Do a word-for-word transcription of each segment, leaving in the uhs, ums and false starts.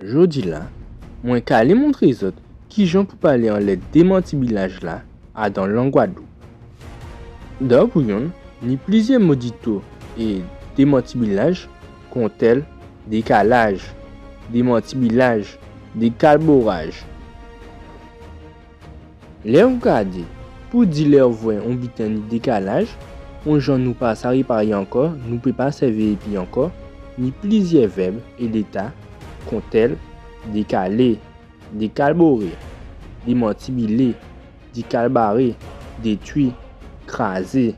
Jòdi-la, mwen ka alé montré zòt kijan pou palé anlè démantibilaj-la adan lang Gwadloup. Dabò pou yonn, ni plizyè mo dito é démantibilaj, kontèl dékalaj, démantibilaj, dékalboraj. Lè ou gadé, pou di lè ou vwè on biten ni dékalaj, on jan nou pa sa réparé ankò, nou pé pa sèvi épi ankò, ni plizyè vèb é léta, kontèl dékalé, dékalboré, démantibilé, dékalbaré, détwi, krazé.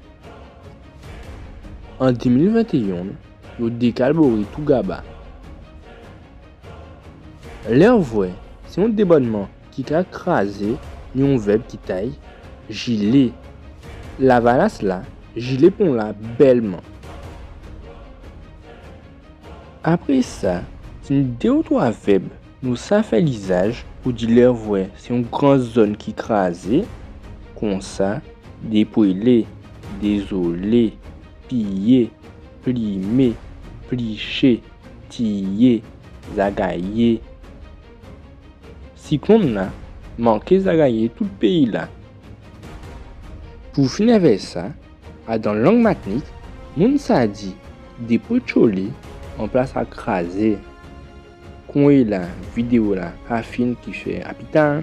An dé mil ventéyen, yo dékalboré Tougaba. Lè ou vwè sé on débòdman ki ka krazé, ni on vèb ki ta-y, jilé. Lavalas-la jilé pon-la bèlman. Apré sa, tin dé ou twa vèb nou sa fè lizaj pou di lè ou vwè sé on gran zòn ki krazé, konsa, dépwélé, dézolé, piyé, plimé, pliché, tiyé, zagayé. Siklòn-la manké zagayé tout péyi-la. Pou fini avè sa, adan lang Matnik, moun sa di dépotjolé an plas a krazé. Konyéla, vidéo-la pa fin, kifè a pita.